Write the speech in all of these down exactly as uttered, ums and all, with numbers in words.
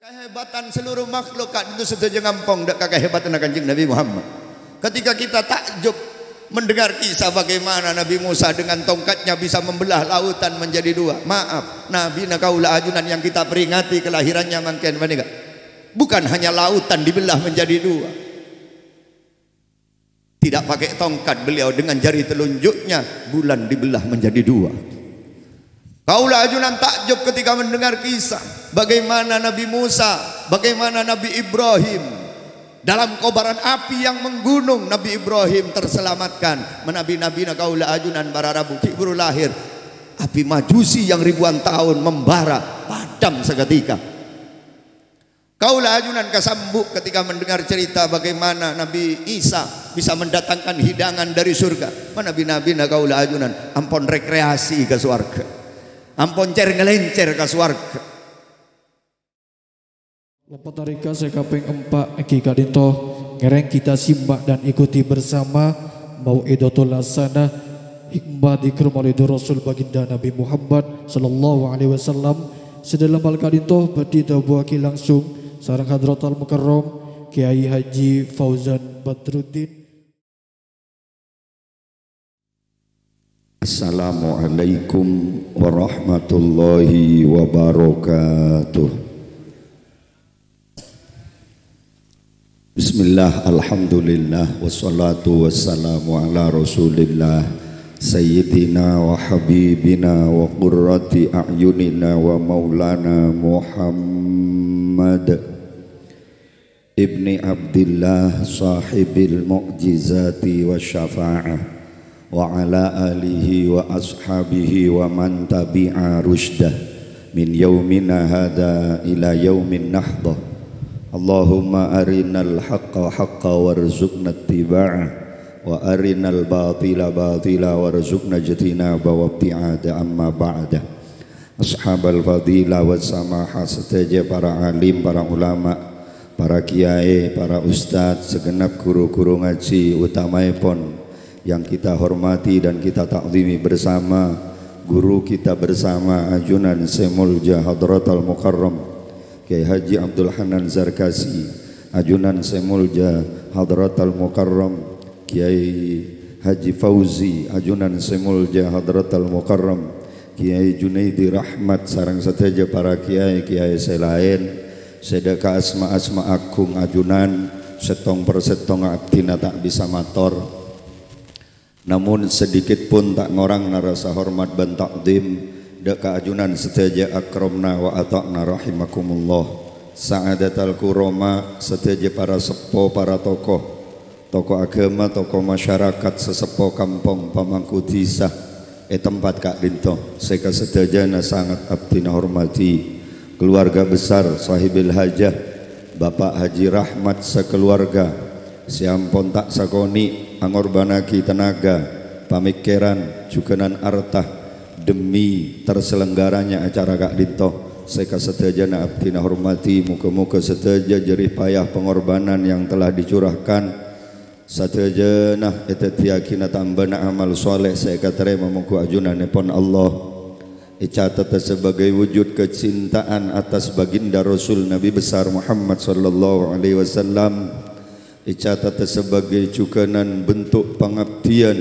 Kahebatan seluruh makhluk ka'dinto sadhâjâ ngampong dâ' ka kahebatanna Kanjeng Nabi Muhammad. Ketika kita takjub mendengar kisah bagaimana Nabi Musa dengan tongkatnya bisa membelah lautan menjadi dua. Maaf, Nabina kaulâ ajunan yang kita peringati kelahirannya mangkèn panèka. Bukan hanya lautan dibelah menjadi dua. Tidak pakai tongkat beliau, dengan jari telunjuknya bulan dibelah menjadi dua. Kaulâ ajunan takjub ketika mendengar kisah bagaimana Nabi Musa, bagaimana Nabi Ibrahim. Dalam kobaran api yang menggunung, Nabi Ibrahim terselamatkan. Manabi nabina kaulâ ajunan para rabu ghi' buru lahir. Api Majusi yang ribuan tahun membara, padam seketika. Kaulâ ajunan kasambu' ketika mendengar cerita bagaimana Nabi Isa bisa mendatangkan hidangan dari surga. Manabi nabina kaulâ ajunan ampon rekreasi ka sowarghâ. Ampon cèr-ngalèncèr ka sowarghâ. Lepat tarika sè kapèng empa' èngghi ka'dinto, ngèrèng kita simak dan ikuti bersama Mau'izatul Hasanah, hikmah dzikir Maulidin Rasul Baginda Nabi Muhammad sallallahu alaihi wasallam, sè dhâlem hal ka'dinto bhâdhi èdhâbuwâghi langsung sareng Hadratal Mukarram Kyai Haji Fauzan Badruddin. Assalamualaikum warahmatullahi wabarakatuh. Bismillah, alhamdulillah, wassalatu wassalamu ala Rasulillah, Sayyidina wa Habibina wa Qurrati A'yunina wa Maulana Muhammad ibni Abdillah, sahibil mu'jizati wa syafa'ah, wa ala alihi wa ashabihi wa man tabi'a rusydah min yaumina hadha ila yaumin nahdah. Allahumma arinal haqqa haqqa warzuqna ittiba'ah, wa arinal batila batila warzuqna ijtinaba wa ibti'ada amma ba'da. Ashabal fadilah was samahah sadhâjâ, para alim, para ulama, para kiai, para ustad, segenap guru-guru ngaji, utamaèpon yang kita hormati dan kita ta'zimi bersama, guru kita bersama, ajunan sè molja Hadratal Mukarram Kyai Haji Abdul Hanan Zarkasi, ajunan sè molja Hadratal Mukarram Kyai Haji Fauzi, ajunan sè molja Hadratal Mukarram Kyai Junaidi Rahmat, sareng sadhâjâ para kiai-kiai sè laèn, sè dhâ' ka asma-asma agung ajunan, sèttong per sèttongnga abdhina ta' bisa mator. Namon sedikit pon ta' ngorangana rasa hormat bân ta'zim dhâ' ka ajunan sadhâjâ, akramna wa atha'na rahimakumullah. Sa'adatal kurama, sadhâjâ para seppo, para tokoh, tokoh agama, tokoh masyarakat, saseppo kampong, pamangku dhisa è tempat ka'dinto, sè kasadhâjâna sangat abdhina hormati. Keluarga besar sahibil hajah, Bapak Haji Rahmat sakaluarga, sè ampon ta' sakonè' angorbhânnaghi tenaga, pamèkkèran, jhughânan arta demi terselenggaranya acara ka'dinto, sè kasadhâjâna abdhina hormati. Moga-moga sadhâjâ jerih payah pengorbanan yang telah dicurahkan, sadhâjâna èdhâddhiyâghina tambâna amal shaleh sè èkatarèma mongghu ajunanèpon Allah. Ècatet sebagai wujud kecintaan atas baginda Rasul Nabi besar Muhammad sallallahu alaihi wasallam. Ècatet sebagai jhughânan bentuk pangabdiyân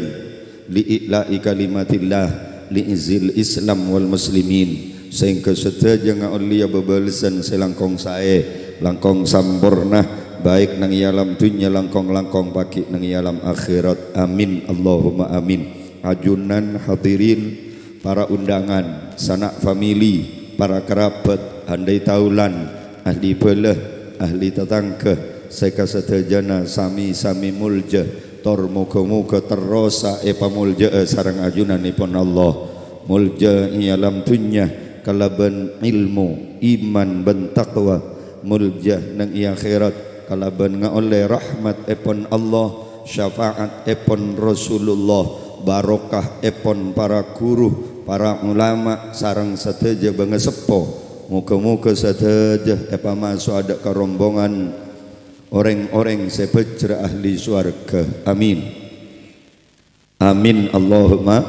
li i'la'i kalimatillah, li izzil Islam wal muslimin, sehingga sadhâjâ ngaollèya bâbâlessan sè langkong saè, langkong samporna, baik neng è alam dhunnya, langkong-langkong pagghi' neng è alam akhèrat. Amin, Allahumma amin. Ajunan hadirin, para undangan, sanak famili, para kerabat, andai taulan, ahli bhâlâ, ahli tatangghâ, sè kasadhâjâna sami-sami molja, tor moga-moga terrosa èpamoljâ'â sareng ajunanèpon Allah. Molja è alam dhunnya kalabân ilmu, iman, bân taqwa. Molja neng è akhèrat kalabân ngaollè rahmatèpon Allah, syafa'atèpon Rasulullah, barokahèpon para guru, para ulama, sareng sadhâjâ bângaseppo. Moga-moga sadhâjâ èpamaso'a dhâ' ka rombongan orèng-orèng sè bhâjhrâ ahli sowarghâ. Amin. Amin, Allahumma.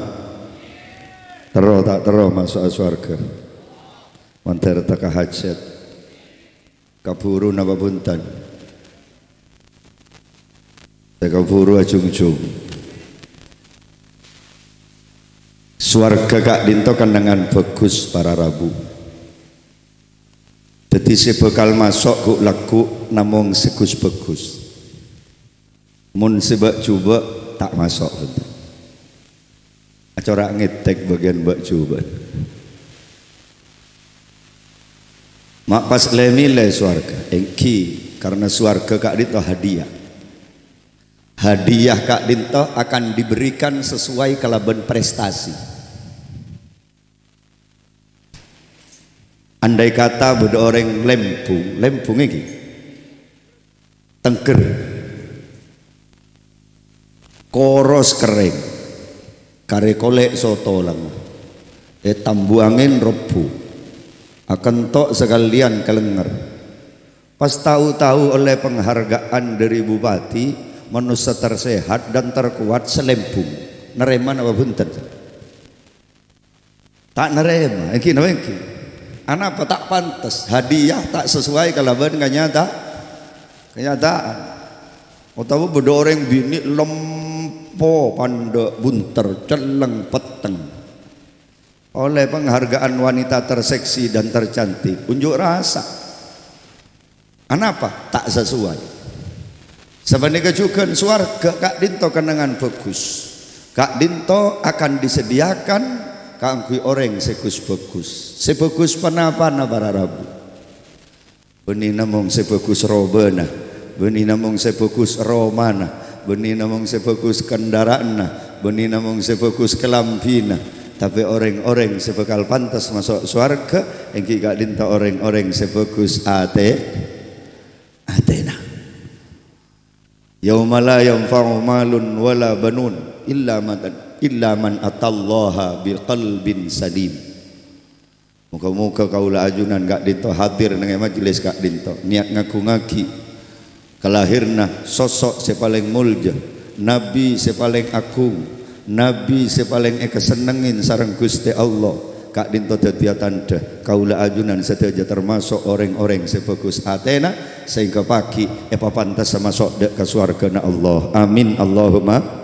Terro ta' terro maso'a sowarghâ? Mandhâr teka hajat. Kabhuru napa bhunten? Sè kabhuru ajhungjhung. Sowarghâ ka'dhinto kennengngan bhâghus para rabu. Dhâddhi sè bhâkal maso' ghu'-lagghu' namong sè ghus-bhâghus. Mon sè bâ'-jhubâ' ta' maso', bhunten. Acora' ngètèk bâgiyân bâ'-jhubâ'. Ma' pas lè-mèlè sowarghâ, èngghi, karna sowarghâ ka'dhinto hadiah. Hadiah ka'dhinto akan diberikan sesuai kalabân prestasi. Andai kata bâdâ orèng lembung, lembung èngghi tengger, koros kerrèng, karè kolè' soto langngo, è tambu angèn robbhu, akento' sakalèyan kalènger. Pas tau-tau ollè penghargaan dâri bupati, manossa tersehat dan terkuat sè lembung. Narèma napa bhunten? Ta' narèma, èngghi napa èngghi? Anapa ta' pantes? Hadiah ta' sesuai kalabân kanyata-, kanyataan. Otabâ bâdâ orèng binè' lempo, pandâ' bhunter, celleng, petteng. Ollè penghargaan wanita terseksi dan tercantik, unjuk rasa. Anapa? Ta' sesuai. Sapanèka jhughân sowarghâ ka'dhinto kennengngan bhâghus. Ka'dhinto akan disediakan kaangghuy orèng sè ghus-bhâghus. Sè bhâghus pa-napana para rabu. Bânnè namong sè bhâghus robâna, bânnè namong sè bhâghus romana, bânnè namong sè bhâghus kendara'anna, bânnè namong sè bhâghus kalambhina. Tapè orèng-orèng sè bhâkal pantes maso' sowarghâ èngghi ka'dhinto orèng-orèng sè bhâghus atè-, atèna. "Yauma la yanfa'u malun wala banun illa man, illa man atallaha biqalbin salim." Moga-moga kaulâ ajunan ka'dhinto hadir neng è majelis ka'dhinto, niat ngagungngaghi kalahèranna sosok sè palèng molja, nabi sè palèng agung, nabi sè palèng èkasennengngè sareng Ghustè Allah. Ka'dhinto dhâddhiyâ tandhâ kaulâ ajunan sadhâjâ tamaso' orèng-orèng sè bhâghus atèna, saèngghâ pagghi' èpapantessa maso' dâ' ka sowarghâna Allah. Amin, Allahumma.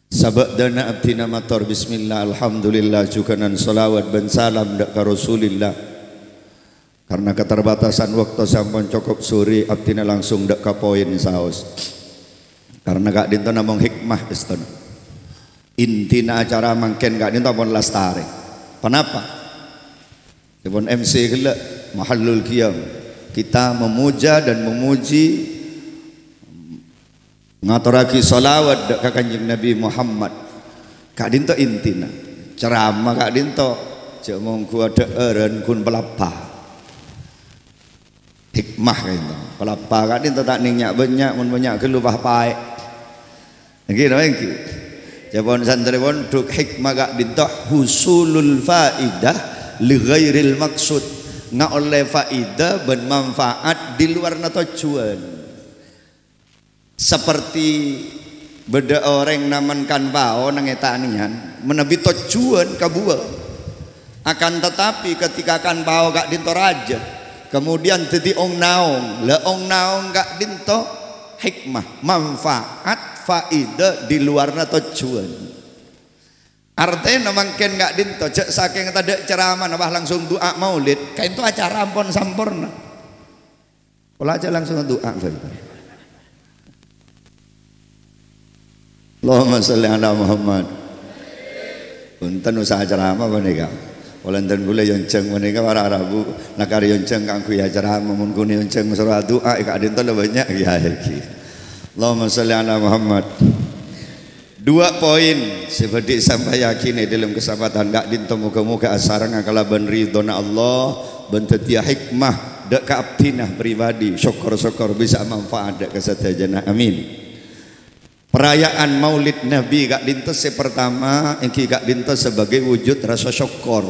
Sabâdâna abdhina mator bismillah, alhamdulillah, jhughânan shalawat bân salam dâ' ka Rasulillah. Karna keterbatasan wakto sampon cokop sore, abdhina langsung dâ' ka poin saos. Karna ka'dhinto namong hikmah, èston. Intina acara mangkèn ka'dhinto pon lastarè. Ponapa? Èpon M C ghellâ', mahallul qiyam. Kita memuja dan memuji, ngatorraghi shalawat dâ' ka Kanjeng Nabi Muhammad. Ka'dhinto intina. Ceramah ka'dhinto, jhâ' mongghu adhâ'ârân ghun palappa. Hikmah ka'dhinto. Palappa ka'dhinto ta' nèng nya'-bânnya', mon bânnya' ghâllu pa-paè'. Èngghi, napa èngghi? Jhâ' pon santrè pondhuk, hikmah ka'dhinto husulul faidah li ghairil maqsud. Ngaollè faidah bân manfaat di luarna tojjhuwân. Saperti bâdâ orèng namen kan pao neng è tanèyan, manabi tojjhuwân kabuwâ. Akan tetapi, ketika kan pao ka'dhinto rajâ, kemudian dhâddhi ong-naong, la ong-naong ka'dhinto hikmah, manfaat, faidah di luarna tojjhuwân. Artèna mangkèn ka'dhinto, jhâ' sakèng tadâ' ceramah, napa langsung du'a maulid, ka'dhinto acara ampon samporna. Pola jhâ' langsung du'a, Pak. Allahumma sholli ala Muhammad. Bhunten, usaha ceramah panèka. Pola enten ghulâ èyonjhâng panèka para rabu, nakar èyonjhâng kaangghuy acara, mon ghun èyonjhâng soro adu'a, è ka'dhinto la bânnya' kèyaè ghi. Allahumma sholli ala Muhammad. Dua poin sè bhâdhi sampayyaghi è dâlem kasempadhân ka'dhinto, moghâ-moghâ asarengnga kalabân ridhona Allah bân dhâddhiyâ hikmah dâ' ka abdhina pribadi, sokor-sokor bisa manfaat dâ' ka sadhâjâna. Amin. Perayaan Maulid Nabi ka'dhinto sè partama èngghi ka'dhinto sabâgâi wujud rasa sokor.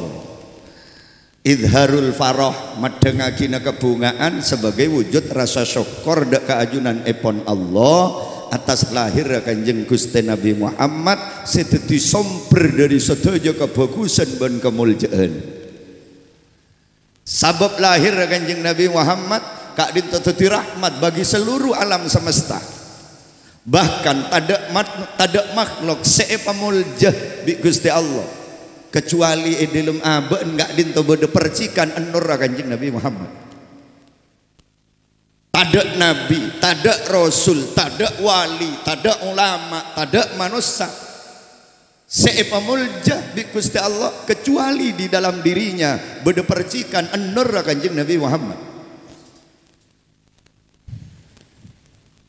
Idharul farah, maddhengngaghinâ kabhunga'an sabâgâi wujud rasa sokor dâ' ka ajunan èpon Allah atas lahirra Kanjeng Ghustè Nabi Muhammad sè dhâddhi sombher dâri sadhâjâ kabhâghusân bân kamoljâ'ân. Sabâb lahèrra Kanjeng Nabi Muhammad ka'dinto dhâddhi rahmat bagi seluruh alam semesta. Bahkan tadâ' mat-, tadâ' makhlok sè èpamolja bi' Ghustè Allah, kecuali è dhâlem abâ'na ka'dinto bâdâ percikan ennorra Kanjeng Nabi Muhammad. Tadâ' nabi, tadâ' rasul, tadâ' wali, tadâ' ulama, tadâ' manossa sè èpamolja bi' Ghustè Allah, kecuali di dalam dirinya bâdâ percikan ennorra Kanjeng Nabi Muhammad.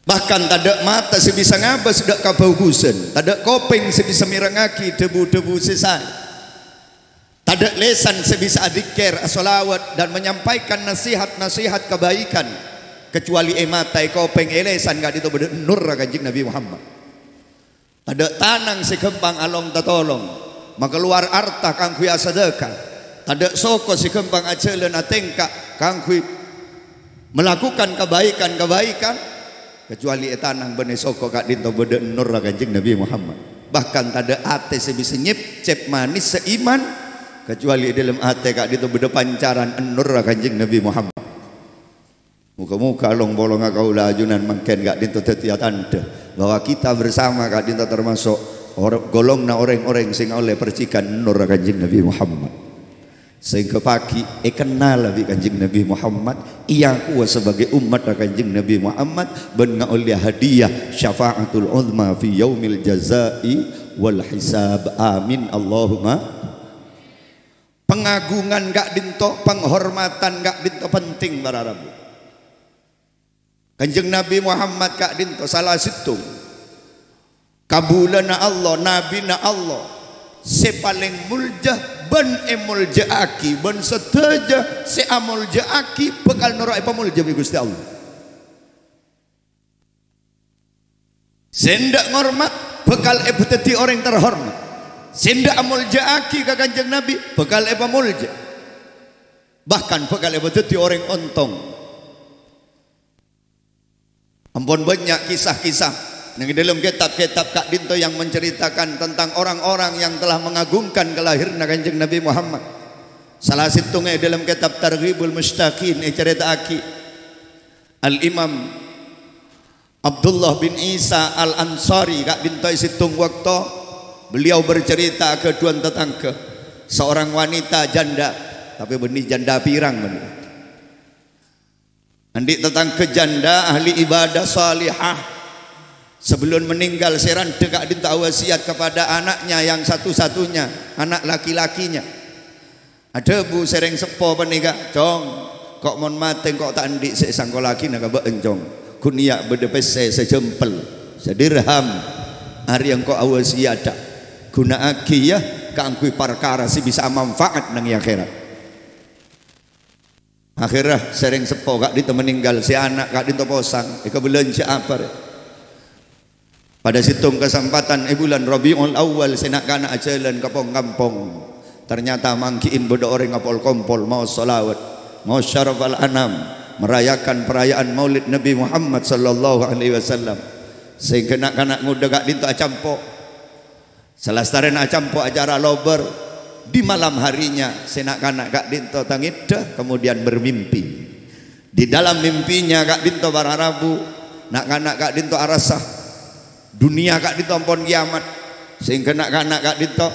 Bahkan tadâ' mata sè bisa ngabâs dâ' kabhâghusân, tadâ' kopèng sè bisa mèrengngaghi dhâbu-dhâbu sè saè. Tadâ' lèsan sè bisa adzikkèr, asholawat, dan menyampaikan nasihat-nasihat kebaikan, kecuali è mata, è kopèng, è lèsan ka'dinto bâdâ ennorra Kanjeng Nabi Muhammad. Tadâ' tanang sè ghâmpang along-tatolong, makalowar arta kaangghuy asadhâka. Tadâ' soko sè ghâmpang ajhâlân atèngka kaangghuy malakukan kabaikan-kabaikan, kecuali è tanang bân è soko ka'dinto bâdâ ennorra Kanjeng Nabi Muhammad. Bahkan tadâ' atè sè bisa nyepcep manèssa iman, kecuali è dhâlem atè ka'dinto bâdâ pancaran ennorra Kanjeng Nabi Muhammad. Moghâ-moghâ long-polongnga kaulâ ajunan mangkèn ka'dinto dhâddhiyâ tandhâ bahwa kita bersama ka'dinto termasuk or-, golonganna orèng-orèng sè ngaollè percikan ennorra Kanjeng Nabi Muhammad. Sehingga paghi' èkennal bi' Kanjeng Nabi Muhammad, èakowa sebagai umat Kanjeng Nabi Muhammad, bân ngaollè hadiah syafa'atul uzma fi yaumil jazai wal hisab. Amin, Allahumma. Pangagungan ka'dinto, panghormatan ka'dinto penting, para rabu. Kanjeng Nabi Muhammad ka'dinto sala sèttong kabulâna Allah, nabina Allah sè palèng molja bân èmolja'aghi, bân sadhâjâ sè amolja'aghi bhâkal noro' èpamolja bi' Ghustè Allah. Sè endâ' ngormat bhâkal èpadhâddhi orèng terhormat. Sè endâ' amolja'aghi ka Kanjeng Nabi bhâkal èpamolja. Bahkan bhâkal èpadhâddhi orèng ontong. Ampon bânnya' kisah-kisah neng è dhâlem kètab-kètab ka'dinto yang menceritakan tentang orang-orang yang telah mengagungkan kelahiranna Kanjeng Nabi Muhammad. Sala sèttongnga è dhâlem kètab Targhibul Mushtaqin ècarèta'aghi Al-Imam Abdullah bin Isa Al-Ansari ka'dinto è sèttong bâkto beliau bercerita aghâdhuwân tatangghâ, seorang wanita janda, tapè bânnè janda pirang bânnè. Andi' tatangghâ janda ahli ibadah salihah. Sebelum meninggal, sè randhâ ka'dinto awasiat kepada anaknya yang satu-satunya, anak laki-lakinya. Adhâbu sè rèng seppo panèka, "Cong, ko' mon matè engko' ta' andi' sè èsangkollaghina ka bâ'na, Cong. Ghun iyâ bâdâ pèssè sajâmpel, sadirham. Arèya engko' awasiatta. Ghuna'aghi, yâ, kaangghuy parkara sè bisa amanfaat neng è akhèrat." Akhèrra sè rèng seppo ka'dinto meninggal, sè ana' ka'dinto posang, èkabâlânjhâ apa rè? Pada sèttong kasempadhân è bulân Rabiul Awal, sè na'-kana' ajhâlân ka pong-kampong. Ternyata mangghi'in bâdâ orèng apol-kompol maos shalawat, maos syarafal anam, merayakan perayaan Maulid Nabi Muhammad sallallahu alaihi wasallam. Sehingga na'-kana' ngodâ ka'dinto acampo'. Salastarèna acampo' acara lobâr, di malam harinya, sè na'-kana' ka'dinto tangèdhâ, kemudian bermimpi. Di dalam mimpinya ka'dinto para rabu, na'-kana' ka'dinto arassa, dunia ka'dinto ampon kiamat, sehingga na'-kana' ka'dinto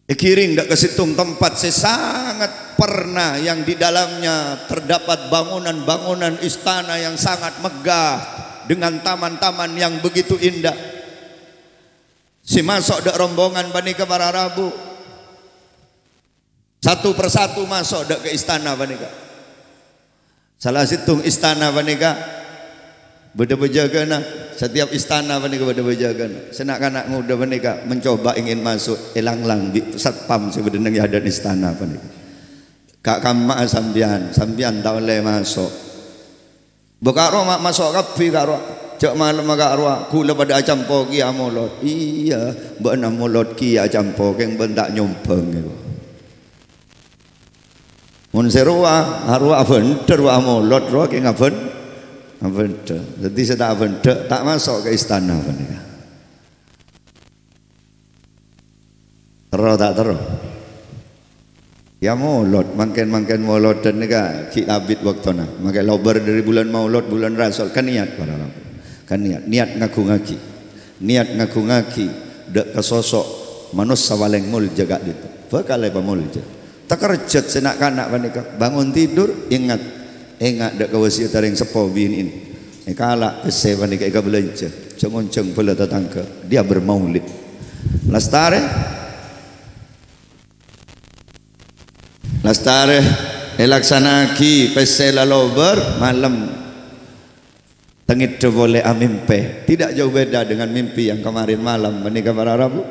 èghiring dâ' ka sèttong tempat sè sangat perna, yang di dalamnya terdapat bangunan-bangunan istana yang sangat megah dengan taman-taman yang begitu indah. Sè maso' dâ' rombongan panèka para rabu. Satu persatu maso' dâ' ka istana panèka. Sala sèttong istana panèka bâdâ pajâgâna. Setiap istana panèka bâdâ pajâgâna. Sè na'-kana' ngodâ panèka mencoba ingin masuk, èlang-lang bi' satpam sè bâdâ neng è adâ'na istana panèka. "Ka' kamma'a sampèyan, sampèyan ta' ollè maso'." "Bâ' ka'rowa ma' maso' kabbhi ka'rowa. Jhâ' malemma ka'rowa, ghulâ padâ acampo' kèya amolot." "Iyâ, bâ'na amolot kèya acampo', kèng bâ'na ta' nyombhâng," èko. Mon sè rowa, arowa abhender, wa amolot, rowa kèng abhân-, abhender. Dhâddhi sè ta' abhender, ta' maso' ka istana panèka. Terro ta' terro? Ya molod, mangkèn-mangkèn molodhân nèka ghi' abit bâktona. Mangkèn lobâr dhâri bulân Maulud, bulân Rasul, kan niat para rabu. Kan niat, niat ngaghungaghi. Niat ngaghungaghi dâ' ka soso' manossa palèng molja ka'dinto. Bhâkal èpamolja. Takerjhât sè na'-kana' panèka, bangun tidur, ingat. Enga' dâ' kawasiyatta rèng seppo binè'na. Èkala' pèssè panèka èkabâlânjhâ. Jhâng-onjhâng bhâlâ tatangghâ. Dia bermaulid. Lastarè. Lastarè èlaksana'aghi pèssè la lobâr malem. Tengedda polè amèmpè. Tidak jauh beda dengan mimpi yang kemarin malam. Panèka para rabu.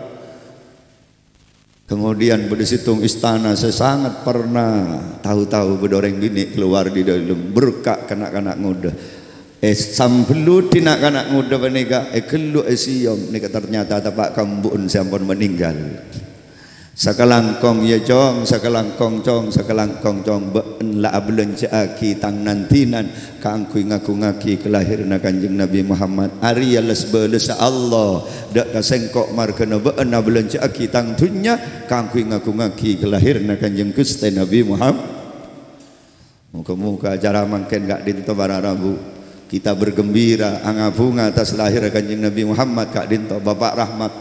Kemudian bâdâ sèttong istana sè sangat pernah tahu-tahu bâdâ orèng binè' kalowar dâri dâlem. Berka' ka na'-kana' ngodâ. Èsambelludi na'-kana' ngodâ panèka, èghellu' èsèyom. Nèka ternyata teppa' ka embu'en sè ampon meninggal. Sakalangkong, ya, Cong, sakalangkong, Cong, sakalangkong, Cong. Bâ'en la abâlânjhâ'aghi tang nan-dinan kaangghuy ngaghungaghi kalahiranna Kanjeng Nabi Muhammad. Arèya les-bâlessa Allah dâ' ka sèngko' marghâna bâ'en abâlânjhâ'aghi tang dhunnya kaangghuy ngaghungaghi kalahiranna Kanjeng Ghustè Nabi Muhammad. Moga-moga acara mangkèn ka'dinto para rabu kita bergembira, anga-bhunga attas lahir Kanjeng Nabi Muhammad ka'dinto, Bapa' Rahmat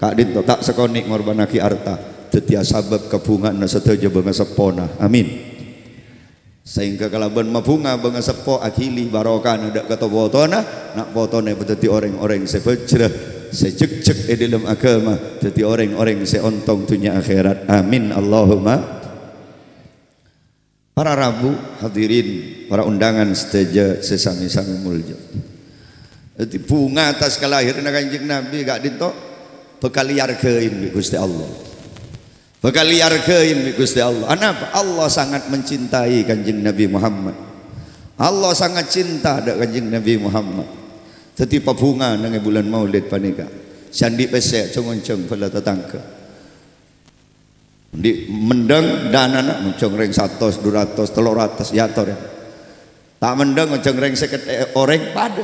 ka'dinto ta' sakonè' ngorbhânnaghi arta, dhâddhiyâ sabâb kabhunga'anna sadhâjâ bângaseppona. Amin. Saèngghâ kalabân mabhunga bângaseppo aghili barokana dâ' ka to-potona, na'-potona èpadhâddhi orèng-orèng sè bhâjrâ, sè jhekjhek è dâlem aghâma, dhâddhi orèng-orèng sè ontong dhunnya akhèrat. Amin, Allahumma. Para rabu, hadirin, para undangan sadhâjâ sè sami-sami molja. Dhâddhi, bhunga attas kalahiranna Kanjeng Nabi ka'dinto bhâkal èarghâi bi' Ghustè Allah. Bhâkal èarghâi bi' Ghustè Allah. Anapa? Allah sangat mencintai Kanjeng Nabi Muhammad. Allah sangat cinta dâ' Kanjeng Nabi Muhammad. Dhâddhi, pabhunga neng è bulân Maulid panèka. Sè andi' pèssè, jhâng-onjhâng bhâlâ tatangghâ. Andi' mendhâng dânana, onjhâng rèng satos, dhu ratos, tello ratos, èyator, ya. Ta' mendhâng onjhâng rèng sèket è-, orèng padâ.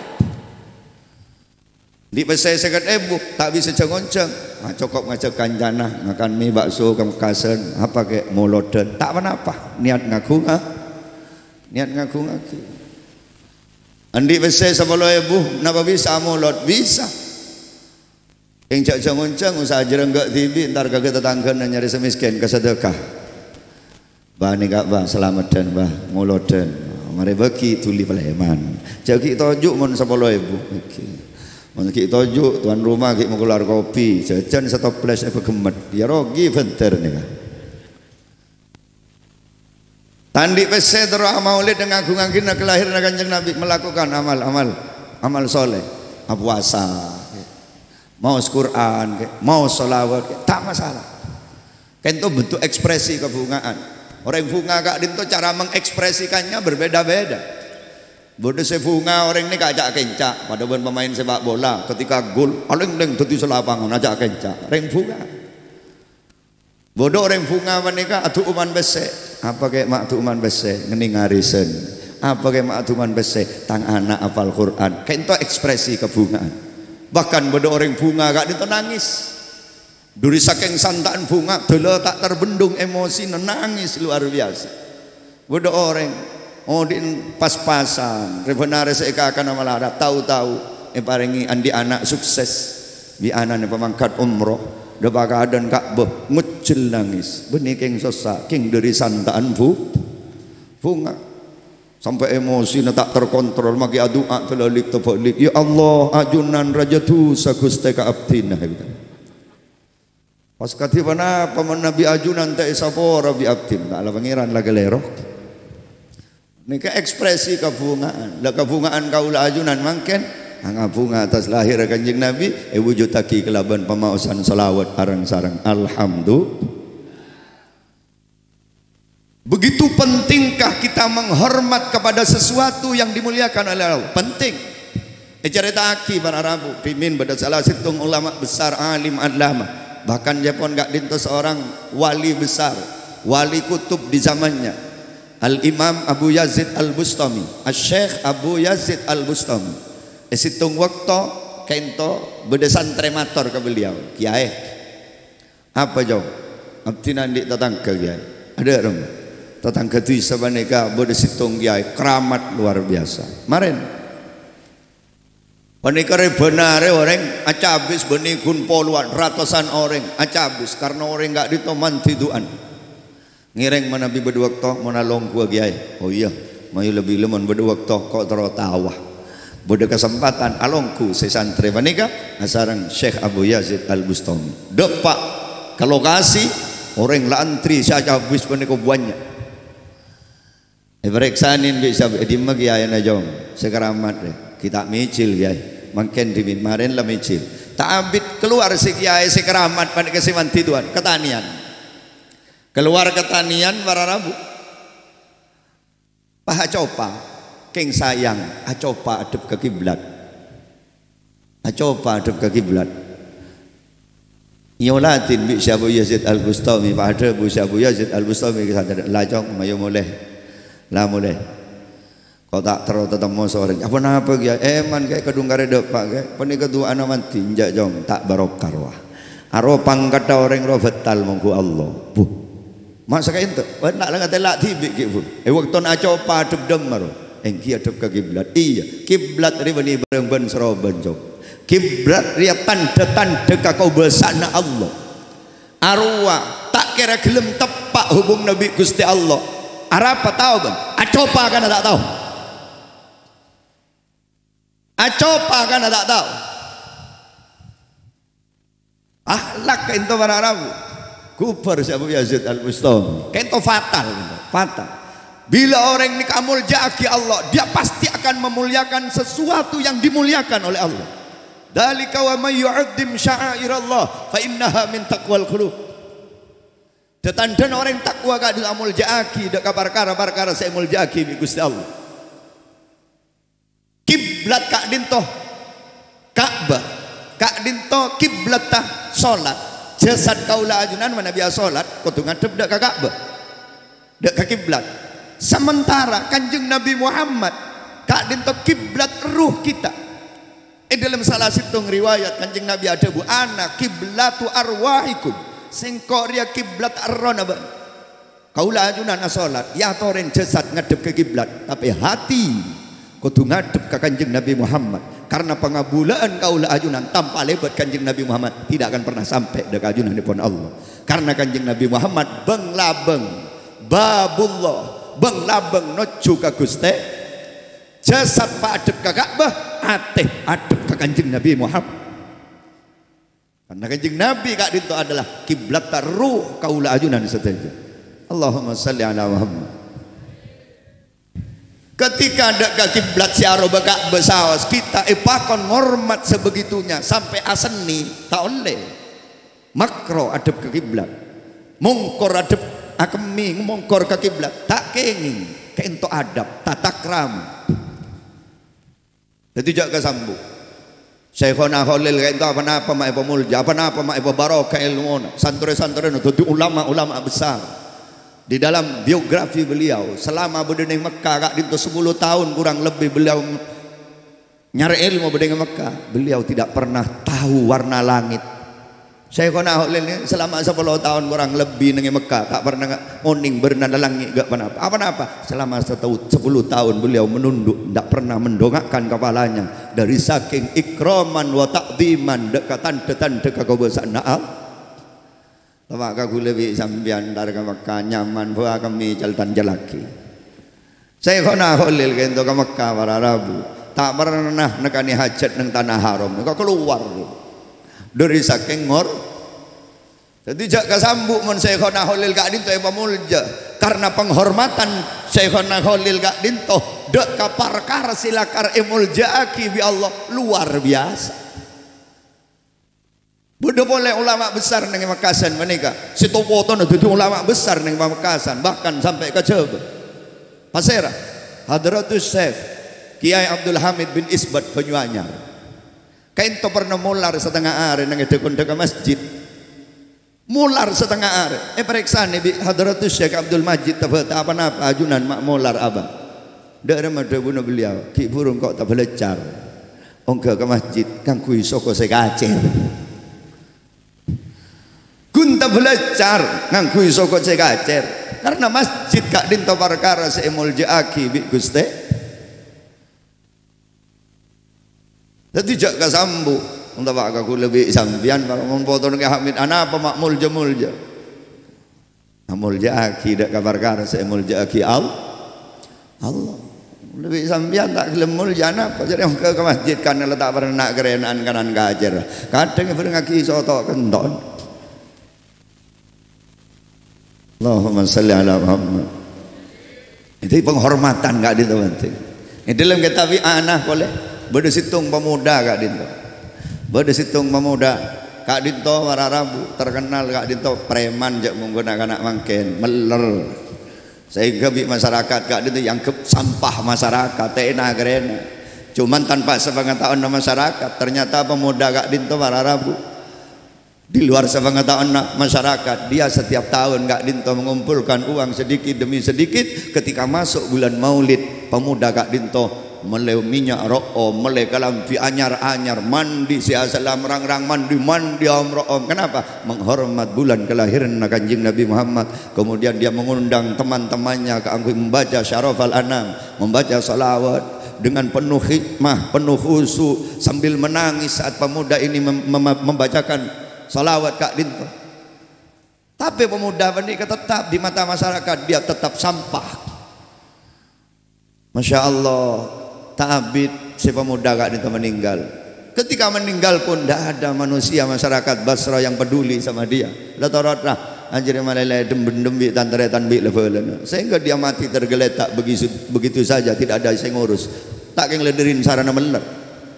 Andi' pèssè sèket èbu, ta' bisa jhâng-onjhâng. Nah, cokop ngajhâk kancana, ngakan mi bakso ka Mekkasân, apa kè, molodhân. Ta' ponapa, niat ngaghunga-, niat ngaghungaghi. Andi' pèssè sapolo èbu, napa bisa molod? Bisa. Kèng jhâ' jhâng-onjhâng, usaha jhârângghâ dhibi', entar ka tatangghâna nyarè sè mèskèn, ka sadhâka. Bâh, nèka, Bâh, salameddhân, Bâh, molodhân. Marè bâgi dhuli palèman. Jhâ' ghi' toju' mon sapolo èbu. Oke. Mon ghi' toju', tuan rumah ghi' makolar kopi, jhâjhân satoplès èpaghemmet. Ya rogi bhender nèka. Ta' andi' pèssè terro amaulid ngaghungaghi kalahiranna Kanjeng Nabi, melakukan amal-amal, amal soleh, apowasa, maos Qur'an, maos sholawat, ta' masalah. Kento bentuk ekspresi kabhunga'an. Orèng bhunga ka'dinto cara mengekspresikannya berbeda-beda. Bâdâ sè bhunga orèng nèka aca'-kènca', padâ bân pemain sepak bola, ketika gol, alèng-lèng dhâddhi salapangan, aca'-kènca'. Orèng bhunga. Bâdâ orèng bhunga panèka adu'uman pèssè. Apa kè ma' adu'uman pèssè? Ngennèng arèsan. Apa kè ma' adu'uman pèssè? Tang ana' apal Qur'an. Kento ekspresi kabhunga'an. Bahkan bâdâ orèng bhunga ka'dinto nangès. Dhuri sakèng santa'an bhunga, dâlâ ta' terbendung emosina, nangès luar biasa. Bâdâ orèng, odi'en pas-pasan, rè-bânarè sè èkakana malarat, tao-tao èparèngè andi' ana' sukses, bi' ana'na pamangkat umroh, dâpa' ka adâ'na Ka'bah, ngojjhel nangès. Bânnè kèng sossa, kèng dhâri santa'an bhu-, bhunga. Sampè' emosina ta' terkontrol, maghi adu'a tebalik-tebalik, "Ya Allah, ajunan rajâ dhusa Ghustè ka abdhina." Pas kadhi ponapa mon Nabi ajunan ta' èsapora bi' abdhina? Ta' la Pangèran la kalèro. Nèka ekspresi kabhunga'an. La kabhunga'an kaulâ ajunan mangkèn, ngabhunga attas lahir Kanjeng Nabi, èwujudaghi kalabân pamaosan shalawat areng-sareng. Alhamdulillah. Begitu pentingkah kita menghormat kepada sesuatu yang dimuliakan oleh Allah? Penting. Ècarèta'aghi para rabu, dhimèn bâdâ salah sèttong ulama besar, alim allamah, bahkan jhâ' pon ka'dinto seorang wali besar, wali kutub di zamannya, Al-Imam Abu Yazid Al-Bustami, Asy-Syeikh Abu Yazid Al-Bustami. È sèttong bâkto kento bâdâ santrè mator ka beliau, "Kèyaè, apa, Cong? Abdhina andi' tatangghâ, Kèyaè. Adhâ' rem. Tatangghâ dhisa panèka bâdâ sèttong kèyaè keramat luar biasa. Marèn. Panèka rèbhân arè orèng acabis bânnè ghun polowan, ratosan orèng acabis karna orèng ka'dinto mandhi du'an. Ngèrèng manabi bâdâ bâkto mon alongghuwâ kèyaè. Oh iyâ, mayu la bilâ mon bâdâ bâkto ko' terro taowa. Bâdâ kasempadhân alongghu sè santrè panèka asareng Syekh Abu Yazid Al-Bustami. Dâpa' ka lokasi, orèng la antri sè acabis panèka bânnya'. Èparèksanè bi' sab-, "È dimma kèyaèna, Cong, sè keramat rè?" "Ghi' ta' mèjhil, Kèyaè. Mangkèn dhimèn marèn la mèjhil." Ta' abit kalowar sè kèyaè sè keramat panèka sè mandhi du'an, katanèyan. Kalowar katanèyan para rabu. Pas acopa, kèng sayang, acopa adhep ka kiblat. Acopa adhep ka kiblat. Èyoladhin bi' Syekh Abu Yazid Al-Bustami, pas adhâbu Syekh Abu Yazid Al-Bustami ka santrè, "La, Cong, mayu molè. La molè. Ko' ta' terro tatemmo sè orèng." "Aponapa, Kèyaè?" "Èman, Kèyaè, kadhung karè dâpa', Kèyaè. Panèka du'ana mandhi." "Enjâ', Cong, ta' barokah rowa. Aro pangkaddhâ orèng rowa bhâtal mongghu Allah." Buh. Ma' sakaènto, wah, na' la ngatèla' dhibi' ghi', Bu. È bâktona acopa adhep dâmma, ro. Èngghi adhep ka kiblat. Iyâ, kiblat rè bânnè bârâng bân saroban, Cong. Kiblat rèya tandhâ-tandhâ kakobâsa'anna Allah. Arowa ta' kèra ghellem teppa' hubunganna bi' Ghustè Allah. Arapa tao, bân? Acopa kana ta' tao? Acopa kana ta' tao? Akhlak kaènto para rabu. Ghubâr sè Abu Yazid Al-Bustami. Kaènto fatal, kaènto. Fatal. Bilâ orèng nèka amoljâ'aghi Allah, dia pasti akan memuliakan sesuatu yang dimuliakan oleh Allah. "Dzalika wa may yu'azzim sya'airallah fa innaha min taqwal qulub." Dâ-tandhâna orèng takwa ka'dinto amoljâ'aghi dâ' ka parkara-parkara sè èmoljâ'aghi bi' Ghustè Allah. Kiblat ka'dinto Ka'bah, ka'dinto kiblatta solat. Jasad kaulâ ajunan manabi asolat kodhu ngadhep dâ' ka Ka'bah, dâ' ka kiblat. Sementara Kanjeng Nabi Muhammad ka'dinto kiblat ruh kita. È dâlem sala sèttong riwayat, Kanjeng Nabi adhâbu, "Ana kiblatu arwahikum." Sèngko' rèya kiblat errohna bâ'na. Kaulâ ajunan asolat, èyatorè jasad ngadhep ka kiblat, tapè hati kodhu ngadhep ka Kanjeng Nabi Muhammad. Karna pangabulâ'ân kaulâ ajunan tanpa lèbât Kanjeng Nabi Muhammad tidak akan pernah sampè' dâ' ka ajunanèpon Allah. Karna Kanjeng Nabi Muhammad bâng-labâng, babullah, bâng-labâng nojjhu ka Ghustè. Jasad paadhep ka Ka'bah, atè adhep ka Kanjeng Nabi Muhammad. Karna Kanjeng Nabi ka'dinto adalah kiblatta ruh kaulâ ajunan sadhâjâ. Allahumma shalli ala Muhammad. Ketika dâ' ka kiblat sè arowa Ka'bah saos, kita èpakon ngormat sebegitunya, sampè' asennè, ta' ollè. Makro adhep ka kiblat. Mongkor adhep, akemmè mongkor ka kiblat. Ta' kèngèng, kaènto adab, tatakrama. Dhâddhi jhâ' kasambu'. Syaikhona Kholil kaènto pa-napa ma' èpamolja, pa-napa ma' èpabarokah èlmona. Santrè-santrèna dhâddhi ulama-ulama besar. Di dalam biografi beliau, selama bâdâ neng Mekkah ka'dinto sepuluh tahun kurang lebih beliau nyarè èlmo bâdâ neng Mekkah, beliau tidak pernah tahu warna langit. Syaikhona Kholil ini selama sepuluh tahun kurang lebih neng Mekkah, ta' pernah nga-, onèng bârnana langngè' ghâ' pa-napa. Apa-napa? Selama setahun, sepuluh tahun beliau menunduk, ndak pernah mendongakkan kepalanya dari saking ikraman wa ta'dhiman dâ' ka tandhâ-tandhâ kakobâsa'anna Allah. Towa' ka ghulâ bi' sampèyan entar ka Mekkah, nyaman bâ' akemmè cal-, tan-, callaghi. Syaikhona Kholil kaènto ka Mekkah para rabu. Ta' pernah nèkanè hajhât neng Tanah Haram. Nèka kalowar dâri sakèng ngor-, dhâddhi jhâ' kasambu' mon Syaikhona Kholil ka'dinto èpamolja. Karna penghormatan Syaikhona Kholil ka'dinto dâ' ka parkara sè lakar èmolja'aghi bi' Allah luar biasa. Bâdâ polè ulama besar neng Pamekasan panèka. Sè to-potona dhâddhi ulama besar neng Pamekasan, bahkan sampè' ka Jhâbâ. Pasèra? Hadratus Syekh Kiai Abdul Hamid bin Isbat Banyuanyar. Kaènto pernah molar satengnga arè neng è dhâ-, kon dhâ' ka masjid. Molar satengnga arè. Èparèksanè bi' Hadratus Syekh Abdul Majid Tabata, "Apa-napa ajunan ma' molar, Abah?" Dâ' remma dhâbuna beliau, "Ghi' bhuru engko' tabâlâccar ongghâ ka masjid ngangghuy soko sè kacèr." Ghun tabâlâccar ngangghuy soko sè kacèr. Karna masjid ka'dhinto parkara sè èmoljâ'aghi bi' Ghustè. Dhâddhi jhâ' kasambu, entawa ka kaulâ bi' sampèyan, mon potona Kè Hamid, anapa ma' moljâ-moljâ? Amoljâ'aghi dâ' ka parkara sè èmoljâ'aghi Al-, Allah. Lebbi sampèyan ta' ghellem moljâ napa? Jârèya ongghâ ka masjid kan la ta' parna na'-karèna'an kanan kacèr. Kadhâng èbhârengngaghi soto kenton. Allahumma shalli ala Muhammad. Itu penghormatan ka'dhinto penting. È dâlem kitab I'anah polè, bâdâ sèttong pemuda ka'dhinto. Bâdâ sèttong pemuda ka'dhinto para rabu, terkenal ka'dhinto preman jhâ' mongghu na'-kana' mangkèn, mèller. Sehingga bi' masyarakat ka'dhinto èangghep sampah masyarakat, ta' èna-karèna. Cuman tanpa sepengetahuan masyarakat, ternyata pemuda ka'dhinto para rabu. Di luar sepengetahuan masyarakat, dia setiap tahun ka'dhinto mengumpulkan uang sedikit demi sedikit. Ketika masuk bulan Maulid, pemuda ka'dhinto mellè minyak ro'om, mellè kalambhi anyar-anyar, mandi sè asalla rang-rang mandi, mandi om-ro'om. Kenapa? Menghormat bulan kelahiran Kanjeng Nabi Muhammad. Kemudian dia mengundang teman-temannya kaangghuy membaca Syarafal Anam, membaca salawat dengan penuh hikmah, penuh khusyuk, sambil menangis saat pemuda ini mem-, mem-, membacakan salawat ka'dhinto. Tapè pemuda panèka tetap di mata masyarakat, dia tetap sampah. Masya Allah, ta' abit sè pemuda ka'dhinto meninggal. Ketika meninggal pun, ndak ada manusia masyarakat Basra yang peduli sama dia. La torot ra, anjir malèlè dem-bendem bi' tan-tarètan bi' la-bâlâna. Sehingga dia mati tergeletak begitu, begitu saja, tidak ada sè ngurus. Ta' kèng lèdhârin sarana mèller.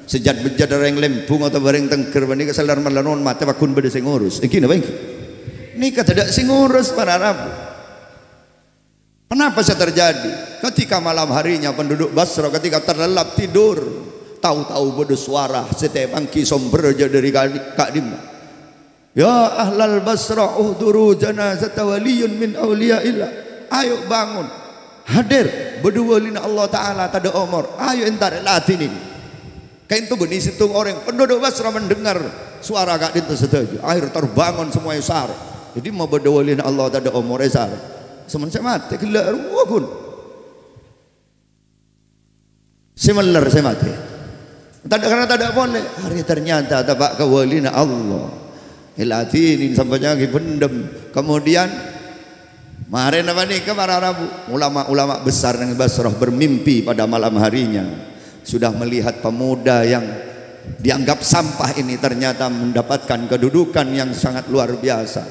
Sè jhât-bejjhât orèng Lembung otabâ orèng Tengger panèka sè lèr mèller non matè pagghun bâdâ sè ngurus. Èngghi napa èngghi? Nèka tadâ' sè ngurus para rabu. Kenapa sè terjadi? Ketika malam harinya penduduk Basra ketika terlelap tidur, tahu-tahu bâdâ sowara sè tepanggi sombherra jhâ' dâri ka-, ka'dimma. "Ya ahlal Basra, uhduru janazata waliyyin min auliya'illah." Ayo bangun. Hadir, bâdâ walina Allah Ta'ala tadâ' omor. Ayo èntar èladhini. Kaènto bânnè sèttong orèng, penduduk Basra mendengar suara ka'dhinto sadhâjâ. Akhir terbangun semuanya sar. Jadi, ma' bâdâ walina Allah tadâ' omorè sar. Sè men sè matè ghellâ' rowa ghun. Sè mèller sè matè. Tadâ', karena tadâ' polè. Arè ternyata teppa' ka walina Allah. Èladhini sampèyan ghi' bendem. Kemudian, marèna panèka para rabu, ulama-ulama besar neng Basrah bermimpi pada malam harinya. Sudah melihat pemuda yang dianggap sampah ini ternyata mendapatkan kedudukan yang sangat luar biasa.